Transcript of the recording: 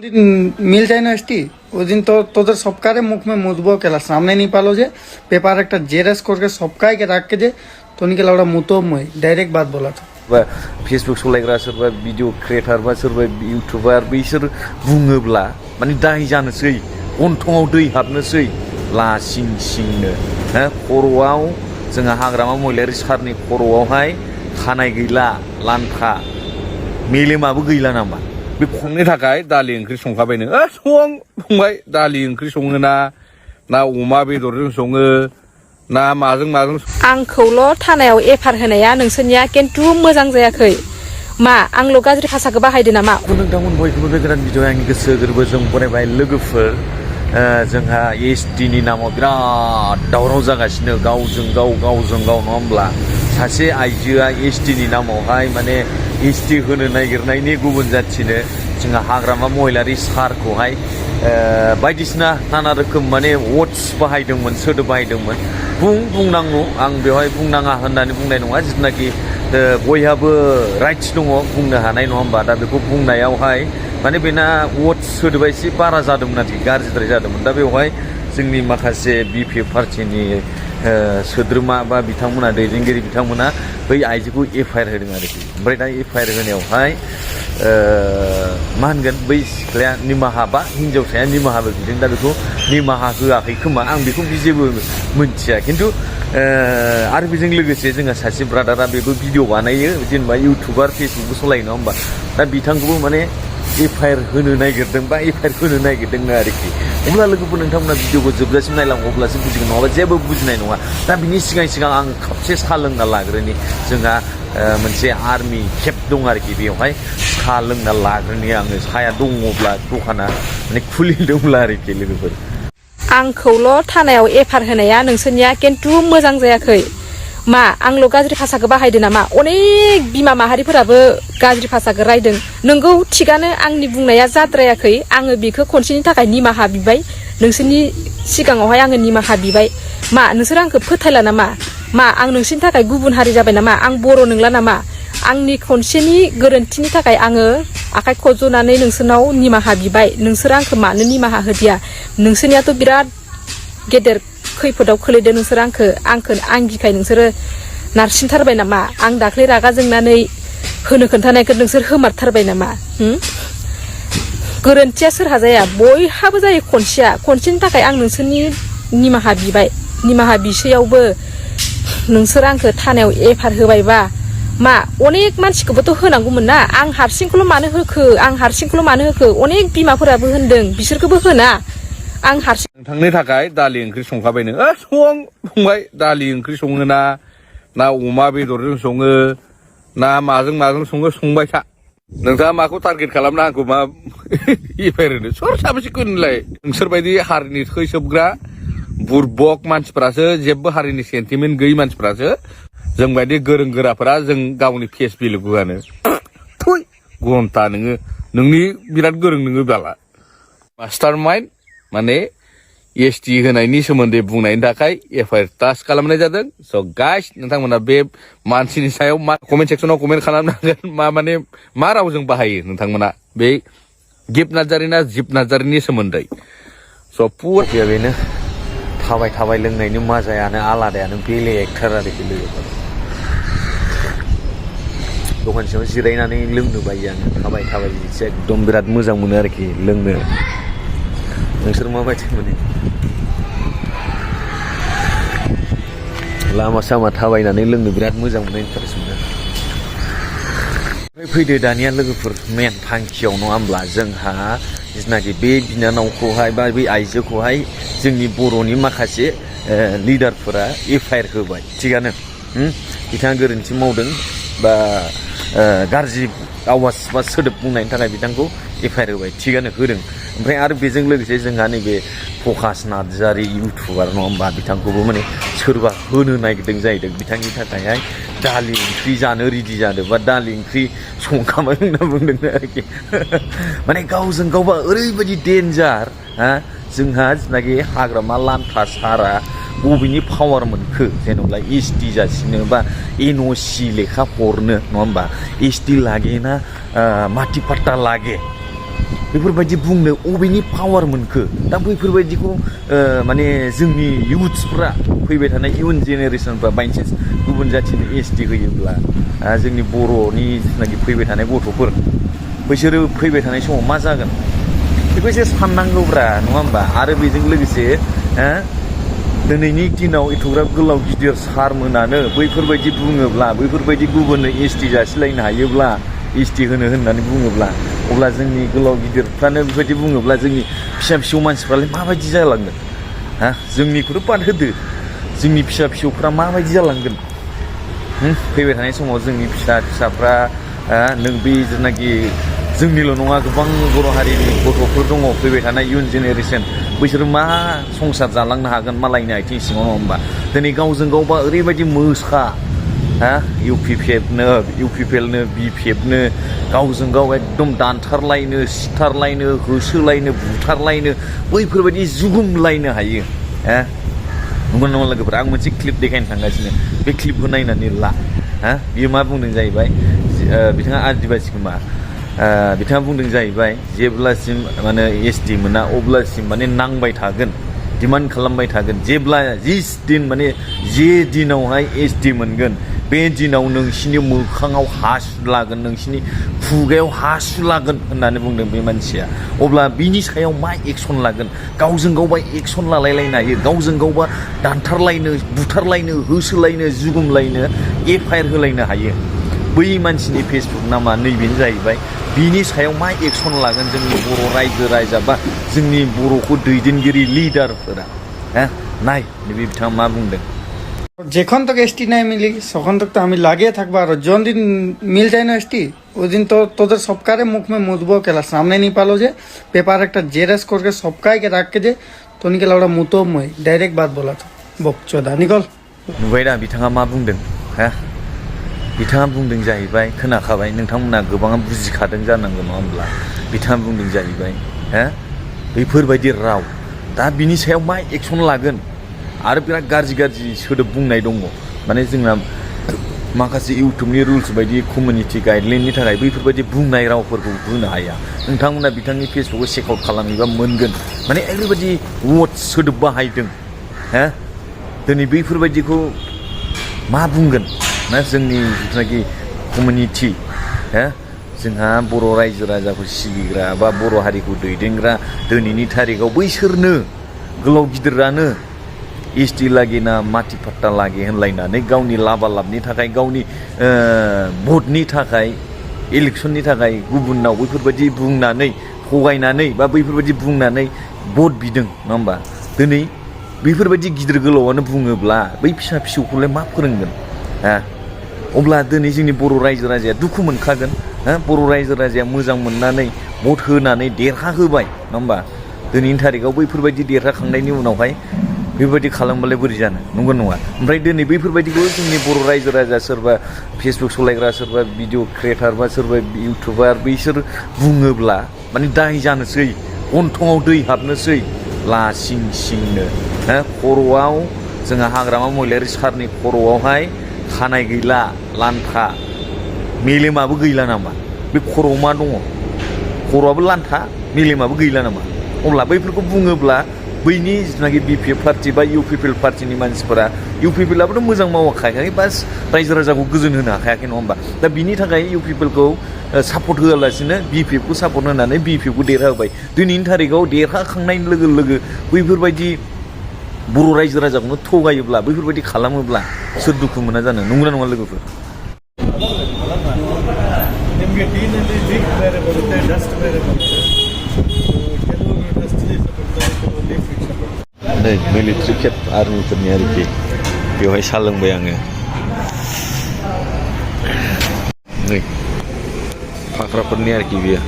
दिन मिल जाए ना एसटी उस दिन तो तोদের सबकारे मुख में मुदबो केला सामने नहीं पालो जे पेपर एक जेरस करके सबकाय के रख के जे तो निकला ओड़ा मुतो मैं डायरेक्ट बात बोला था फेसबुक सलायग्रा सोरबा भिडिअ क्रिएटर बा सोरबा इउटुबार बिसोर बुङोब्ला माने दाय जानोसै गन्थङाव दै हाबनोसै लासिं सिंनो खर'आव जोंहा हाग्रामा महिलारि सारनि खर'आवहाय खानाय गैला लान्था मेलेमाबो गैला नामा बे खंनि थाखाय दालि ओंख्रि संखाबायनो फंबाय दालि ओंख्रि सङो ना अमा बेदरजों सङो ना माजों आंखौल' थानायाव एफार होनाया नोंसोरनिया किन्तु मोजां जायाखै मा आंल' गाज्रि भाषाखौ बाहायदो नामा नोंथांमोन बयखौबो बे गोदान भिडिअ आंनि गोसो गोरबोजों बरायबाय लोगोफोर जोंहा एसटिनि नामाव बिराद दावराव जागासिनो गावजों गाव नङा होमब्ला सासे आइजोआ एसटिनि नामावहाय माने एसटि होनो नागिरनायनि गुबुन जाथिनो जोंहा हाग्रामा महिलारि सारखौहाय बायदिसिना नाना रोखोम माने वर्ड्स बाहायदोंमोन सोदोब बाहायदोंमोन बुंनांगौ आं बेवहाय बुंनाङा होननानै बुंनाय नङा जिथुनाखि बयहाबो राइट्स दङ बुंनो हानाय नङा होमबा दा बेखौ बुंनायावहाय माने बेना वर्ड्स सोदोबा एसे बारा जादोंमोन आरोखि गाज्रिद्राय जादोंमोन दा बेवहाय जोंनि माखासे बिपि पार्टिनि सोद्रोमा बा बिथांमोना दैदेनगिरि बिथांमोना बै आइजोखौ एफआइआर होदों आरोखि ओमफ्राय दा एफआइआर होनायावहाय मा होनगोन बै सिख्लाया निमाहा बा हिन्जावसाया निमाहाबो बिदों दा बेखौ निमाहा होआखै खोमा आं बेखौ जेबो मोनथिया खिन्थु आरो बेजों लोगोसे जोंहा सासे ब्रादारा बेबो भिडिअ बानायो जेनेबा इउटुबार फेसबुकबो सलायो नङा होमबा दा बिथांखौबो माने एफआइआर होनो नागिरदों बा एफआइआर होनो नागिरदों आरोखि अब्ला लोगोफोर नोंथांमोना भिडिअखौ जोबजासिम नायलां अब्लासो बुजिगोन नङाबा जेबो बुजिनाय नङा दा बिनि सिगां आं खापसे साहा लोंना लाग्रोनि जोंहा मोनसे आर्मि केम्प दं आरोखि बेवहाय साहा लोंना लाग्रोनि आङो साहाया दङब्ला दखाना माने खुलिदोंब्ला आरोखि लोगोफोर आंखौल' थानायाव एफार होनाया नोंसोरनिया किन्तु मोजां जायाखै मा आंल' गाज्रि भाषाखौ बाहायदो नामा अनेक बिमा माहारिफोराबो गाज्रि भाषाखौ रायदों नोंगौ थिगानो आंनि बुंनाया जाद्रायाखै आङो बेखौ खनसेनि थाखाय निमाहा बिबाय नोंसोरनि सिगाङावहाय आङो निमाहा बिबाय मा नोंसोर आंखौ फोथायला नामा मा आं नोंसोरनि थाखाय गुबुन हारि जाबाय नामा आं बर' नंला नामा आंनि खनसेनि गोरोन्थिनि थाखाय आङो आखाइ खज'नानै नोंसोरनाव निमाहा बिबाय नोंसोर आंखौ मानो निमाहा होदिया नोंसोरनियाथ' बिराद गेदेर खैफोदाव खोलैदो नोंसोर आंखौ आंगिखाय नोंसोरो नारसिनथारबाय नामा आं दाख्लै रागा जोंनानै होनो खोन्थानायखौ नोंसोर होमारथारबाय नामा गोरोन्थिया सोरहा जाया बयहाबो जायो खनसेनि थाखाय आं नोंसोरनि निमाहा बिबाय निमाहा बिसैयावबो नोंसोर आंखौ थानायाव एफार होबायबा मा अनेक मानसिखौबोथ' होनांगौमोन ना आं हारसिंखौल' मानो होखो अनेक बिमाफोराबो होनदों बिसोरखौबो होना आं हारसिं नोंथांनि थाखाय दालि ओंख्रि संखाबायनो फंबाय दालि ओंख्रि सङो ना अमा बेदरजों सङो ना माजों सङो संबाय था नोंथाङा माखौ टारगेट खालामना आंखौ मा एफआइआर होनो सोर साबेसेखौ होनलाय नोंसोर बायदि हारिनि थैसोबग्रा बुरबक मानसिफोरासो जेबो हारिनि सेन्टिमेन्ट गैयै मानसिफोरासो जों बायदि गोरों गोराफोरा जों गावनि फेस भेलुखौ होनो घन्टा नोंनि बिराद गोरों नोङो बाला मास्टार माइन्ड माने एसटि होनायनि सोमोन्दै बुंनायनि थाखाय एफआइआर टाच खालामनाय जादों स' गाइस नोंथांमोना बे मानसिनि सायाव मा कमेन्ट सेक्सनाव कमेन्ट खालामनांगोन माने मा रावजों बाहायो नोंथांमोना बे गिफ्ट नार्जारि ना जिप नार्जारिनि सोमोन्दै स' पुरा बेनो थाबाय लोंनायनि मजायानो आलादायानो बेलेगथार आरोखि लोगोफोर दखान सिङाव जिरायनानै लोंनो बायो आङो थाबाय एकदम बिराद मोजां मोनो आरोखि लोंनो नोंसोर माबायदि मोनो लामा सामा थाबायनानै लोंनो बिराद मोजां मोनो इन्टारेस्ट मोनो ओमफ्राय फैदो दानिया लोगोफोर मेन थांखियाव नङा होमब्ला जोंहा जिनाखि बे बिनानावखौहाय बा बे आइजोखौहाय जोंनि बर'नि माखासे लिडारफोरा एफआइआर होबाय थिगानो बिथाङा गोरोन्थि मावदों बा गाज्रि आवाज बा सोदोब बुंनायनि थाखाय बिथांखौ एफआइआर होबाय थिगानो होदों ओमफ्राय आरो बेजों लोगोसे जोंहा नैबे प्रकाश नार्जारि इउटुबार नङा होमबा बिथांखौबो माने सोरबा होनो नागिरदों जाहैदों बिथांनि थाखायहाय दालि ओंख्रि जानो रेडि जादों बा दालि ओंख्रि संखाबाय होनना बुंदों आरोखि माने गावजों गावबा ओरैबायदि डेन्जार जोंहा जिनाखि हाग्रामा लान्था सारा बबेनि पावार मोनखो जेनेबा एसटि जासिनो बा एनअसि लेखा हरनो नङा होमबा एसटि लागे ना माटि पाट्टा लागे बेफोरबायदि बुंनो अबेनि पावार मोनखो दा बैफोरबायदिखौ माने जोंनि इयुथ्सफ्रा फैबाय थानाय इयुन जेनेरेसनफ्रा बाइचान्स गुबुन जाथिनि एसटि होयोब्ला जोंनि बर'नि जिथुनाखि फैबाय थानाय गथ'फोर बैसोरो फैबाय थानाय समाव मा जागोन बेखौ एसे साननांगौब्रा नङा होमबा आरो बेजों लोगोसे दिनैनि दिनाव एथ'ग्राब गोलाव गिदिर सारमोनानो बैफोरबायदि बुङोब्ला बैफोरबायदि गुबुननो एसटि जासिलायनो हायोब्ला एसटि होननानै बुङोब्ला अब्ला जोंनि गोलाव गिदिरफ्रानो बेबायदि बुङोब्ला जोंनि फिसा फिसौ मानसिफ्रालाय माबायदि जालांगोन जोंनिखौथ' बाद होदो जोंनि फिसा फिसौफ्रा माबायदि जालांगोन फैबाय थानाय समाव जोंनि फिसाफ्रा नों बे जेनाखि जोंनिल' नङा गोबां बर' हारिनि गथ'फोर दङ फैबाय थानाय इयुन जेनेरेसन बैसोरो मा संसार जालांनो हागोन मालायनि आथिं सिङाव नङा होमबा दिनै गावजों गावबा ओरैबायदि मोसा इउपिपिएलनो बिपिएफनो गावजों गाव एकदम दानथारलायनो सिथारलायनो होसोलायनो बुथारलायनो बैफोरबायदि जुगुमलायनो हायो नंगौ नङा लोगोफोरा आं मोनसे क्लिप देखायनो थांगासिनो बे क्लिपखौ नायनानै ला बियो मा बुंदों जाहैबाय बिथाङा आदिबासि खोमा बिथाङा बुंदों जाहैबाय जेब्लासिम माने एसटि मोना अब्लासिम माने नांबाय थागोन डिमान्ड खालामबाय थागोन जेब्ला दिन माने जे दिनावहाय एसटि मोनगोन बे दिनाव नोंसिनि मोखाङाव हासु लागोन नोंसिनि खुगायाव हासु लागोन होननानै बुंदों बे मानसिया अब्ला बिनि सायाव मा एक्सन लागोन गावजों गावबा एक्सन लालायलायनो हायो गावजों गावबा दानथारलायनो बुथारलायनो होसोलायनो जुगुमलायनो एफआइआर होलायनो हायो बै मानसिनि फेसबुक नामा नैबेनो जाहैबाय बिनि सायाव मा एक्सन लागोन जोंनि बर' रायजो राजा बा जोंनि बर'खौ दैदेनगिरि लिडारफोरा नाय नैबे बिथाङा मा बुंदों যেখন তক এসটি নাই মিলি তখন তক তো আমি লাগিয়ে থাকবো আর জন দিন মিল যায় না এসটি ওই दिन तो তোদের सबकारे मुख में मुदबो केला सामने नहीं पालो जे पेपर एक जेरेस करके सबकाई के रख के जे तो निकल लौड़ा मुतो मय डायरेक्ट बात बोला था बकचोदा निकल नुबाय दा बिथाङा मा बुंदों बिथाङा बुंदों जाहैबाय खोनाखाबाय नोंथांमोना गोबाङा बुजिखादों जानांगौ नङा होमब्ला बिथाङा बुंदों जाहैबाय बैफोरबायदि राव दा बिनि सायाव मा एक्सन लागोन आरो बिराद गाज्रि सोदोब बुंनाय दङ माने जोंना माखासे इउटुबनि रुल्स बायदि कमिउनिटि गाइडलाइननि थाखाय बैफोरबायदि बुंनाय रावफोरखौ होनो हाया नोंथांमोना बिथांनि फेसबुकखौ चेक आउट खालामोबा मोनगोन माने ओरैबायदि वर्ड सोदोब बाहायदों दिनै बैफोरबायदिखौ मा बुंगोन ना जोंनि जिथुनाखि कमिउनिटि जोंहा बर' रायजो राजाखौ सिबिग्रा बा बर' हारिखौ दैदेनग्रा दिनैनि थारिखआव बैसोरनो गोलाव गिदिरानो एसटि लागि ना माथि फाट्टा लागि होनलायनानै गावनि लाबालाबनि थाखाय गावनि भटनि थाखाय इलेक्सननि थाखाय गुबुनाव बैफोरबायदि बुंनानै थगायनानै बा बैफोरबायदि बुंनानै भट बिदों नङा होमबा दिनै बैफोरबायदि गिदिर गोलावानो बुङोब्ला बै फिसा फिसौखौलाय मा फोरोंगोन अब्ला दिनै जोंनि बर' रायजो राजाया दुखु मोनखागोन बर' रायजो राजाया मोजां मोननानै भट होनानै देरहाहोबाय नङा होमबा दिनैनि थारिखआव बैफोरबायदि देरहाखांनायनि उनावहाय बेबायदि खालामबालाय बोरै जानो नंगौ नङा ओमफ्राय दिनै बैफोरबायदिखौ जोंनि बर' रायजो राजा सोरबा फेसबुक सालायग्रा सोरबा भिडिअ क्रियेटार बा सोरबा इउटुबार बैसोर बुङोब्ला माने दाय जानोसै गन्थङाव दै हाबनोसै लासिं सिंनो खर'आव जोंहा हाग्रामा महिलारि सारनि खर'आवहाय खानाय गैला लान्था मेलेमाबो गैला नामा बे खर'आव मा दङ खर'आबो लान्था मेलेमाबो गैला नामा अब्ला बैफोरखौ बुङोब्ला बैनि जिथुनाखि बिपिएफ पार्टि बा इउपिपिएल पार्टिनि मानसिफोरा इउपिपिएलाबोथ' मोजां मावाखायाखै बास रायजो राजाखौ गोजोन होनो हाखायाखै नङा होमबा दा बिनि थाखाय इउपिपिएलखौ सापर्ट होआलासिनो बिपिएफखौ सापर्ट होनानै बिपिएफखौ देरहाहोबाय दिनैनि थारिखआव देरहाखांनाय लोगो लोगो बैफोरबायदि बर' रायजो राजाखौनो थगायोब्ला बैफोरबायदि खालामोब्ला सोर दुखु मोना जानो नंगौना नङा लोगोफोर नै मिलिटारि केम्प आर्मिफोरनि आरोखि बेवहाय साहा लोंबाय आङो नै फाख्राफोरनि आरोखि बेयो